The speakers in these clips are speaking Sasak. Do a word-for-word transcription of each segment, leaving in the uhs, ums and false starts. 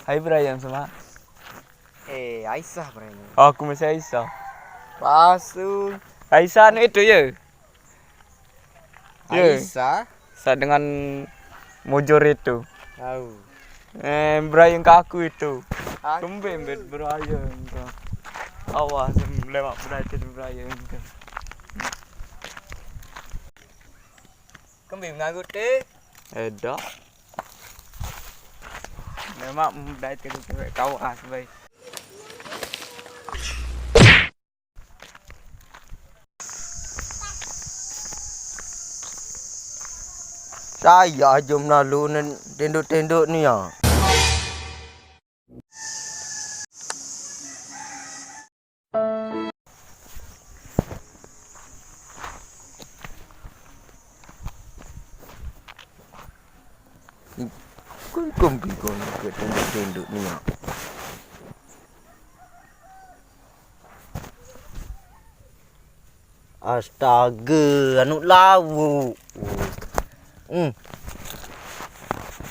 Hai Brian sama. Eh, Aisyah Brian. Aku masih Aisyah. Pasu. Aisyah anu itu ya? Ya. Aisyah. Sa dengan mujur itu. Tahu. Eh, Brian ke aku itu. Aku. Tumben bet Brian ke. Awas, lemak berarti Brian ke. Kembe nganggut eh. Edo. Memang mudai ke cewek kau ah sebaik. Saya aja menalu nen tenduk-tenduk ni ya. Kun kum ki kon ke tenduk-tenduk ni ya. Astaga, anu lauk. Hmm.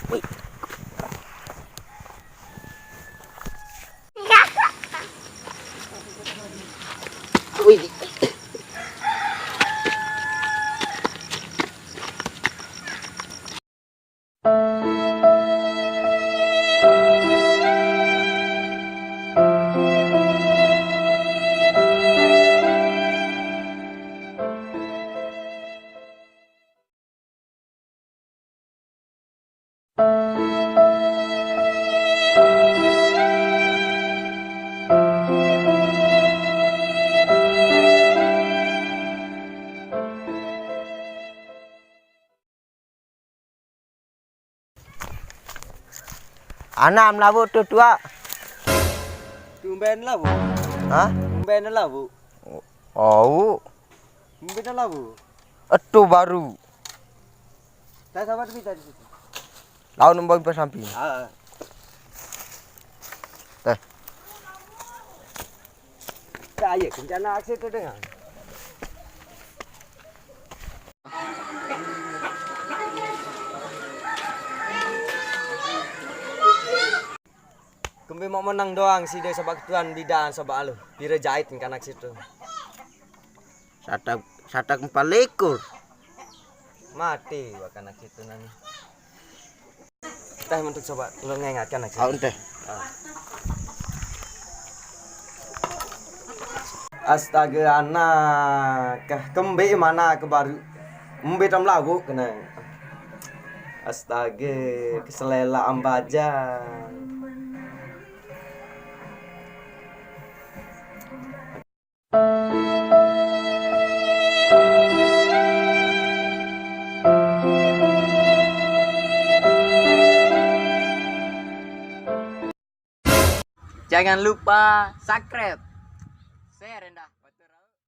Wih. Wih. Anak melabuh tu tuak. Tumben labuh. Hah? Tumben labuh. Oh. Tumben labuh. Itu baru. Tak sabar tu kita di situ. Lawan nombor pas sampi. Ah. Teh. Saya kencana aksi tu dengar. Kembe mau menang doang si dia sebab tuan bidan sebab aluh. Pira jahit kanak situ. Satak satak empat likur. Mati wakanak situ nani. Teh untuk coba lu ngengatkan lagi. Kau teh. Astaga anak, kah kembe mana ke baru. Embe tam lauk kena. Astaga, keselela ambaja. Jangan lupa subscribe, share, dan